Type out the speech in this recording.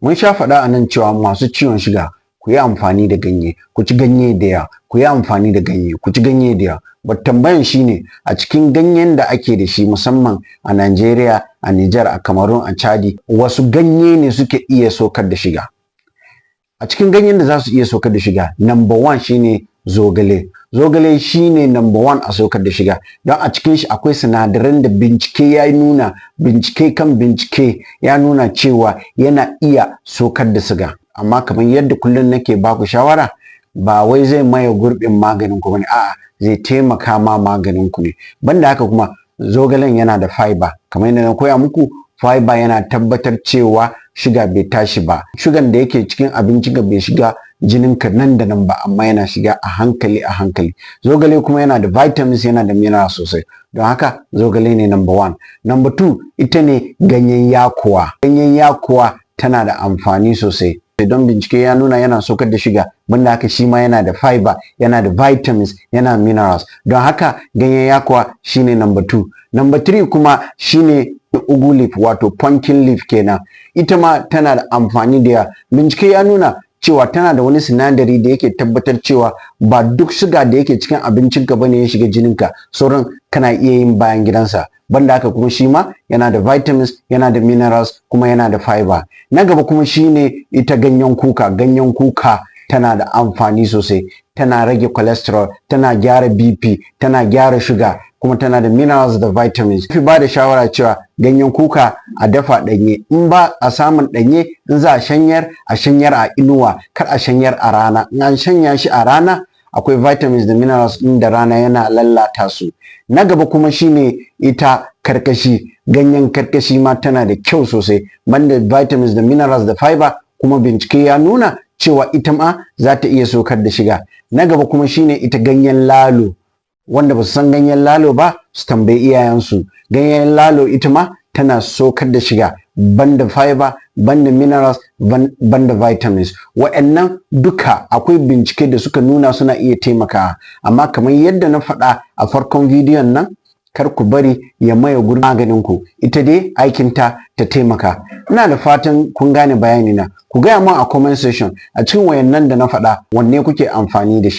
Mun sha faɗa a nan cewa masu ciwon suga, ku yi amfani da ganye, ku ci ganye da yawa, ku yi amfani da ganye, ku ci ganye da yawa. But tambayan shine, a cikin ganyen da ake da shi, musamman a Najeriya, a Nijar, a Cameroon, a Chadi, wasu ganye ne suke iya saukar da suga? A cikin ganyen da za su iya saukar da suga, number one shine zogale. Zogale shine number one a saukar da suga, don a cikin shi akwai sinadaran da bincike ya nuna, bincike kan bincike ya nuna cewa yana iya saukar da suga. Amma kamar yadda kullum nake baku shawara, ba wai zai maye gurbin maganin ku bane, a'a, zai taimaka ma maganin ku ne. Banda haka kuma, zogalen yana da fiber. Kamar yadda na koya muku, fiber yana tabbatar cewa suga bai tashi ba, shugan da yake cikin abincin ka bai shiga jininka nan da nan ba, amma yana shiga a hankali a hankali. Zogale kuma yana da vitamins, yana da minerals sosai. Don haka zogale ne number one. Number two ita ne ganyen yakuwa. Ganyen yakuwa tana da amfani sosai, don bincike ya nuna yana saukar da suga. Banda haka, shi ma yana da fiber, yana da vitamins, yana minerals. Don haka ganyen yakuwa shine number two. Number three kuma shine ugu leaf, wato pumpkin leaf kenan. Ita ma tana da amfani da yawa. Bincike ya nuna cewa tana da wani sinadari da yake tabbatar cewa ba duk suga da yake cikin abincinka bane ya shiga jininka, sauran kana iya yin bayan gidansa. Banda haka kuma, shi ma yana da vitamins, yana da minerals, kuma yana da fiber. Na gaba kuma shine ita ganyen kuka. Ganyen kuka tana da amfani sosai, tana rage cholesterol, tana gyara BP, tana gyara suga, kuma tana da minerals da vitamins. Fi ba da shawara cewa ganyen kuka a dafa ɗanye. In ba a samun ɗanye, in za a shanyar, a shanyar a inuwa, kar a shanyar a rana. In an shanya shi a rana, akwai vitamins da minerals ɗin da rana yana lallata su. Na gaba kuma shine ita karkashi. Ganyen karkashi ma tana da kyau sosai. Banda vitamins da minerals da fiber, kuma bincike ya nuna cewa ita ma za ta iya saukar da suga. Na gaba kuma shine ita ganyen lalo. Wanda ba su san ganyen lalo ba, su tambayi iyayensu. Ganyen lalo ita ma tana saukar da suga, banda fiber, banda minerals, banda vitamins. Wa'annan duka akwai bincike da suka nuna suna iya taimakawa. Amma kamar yadda na faɗa a farkon bidiyon nan, kar ku bari ya maye gurbin maganin ku. Ita dai aikinta ta taimaka. Ina da fatan kun gane bayani na. Ku gaya min a comment section, a cikin wayannan da na faɗa, wanne kuke amfani da shi?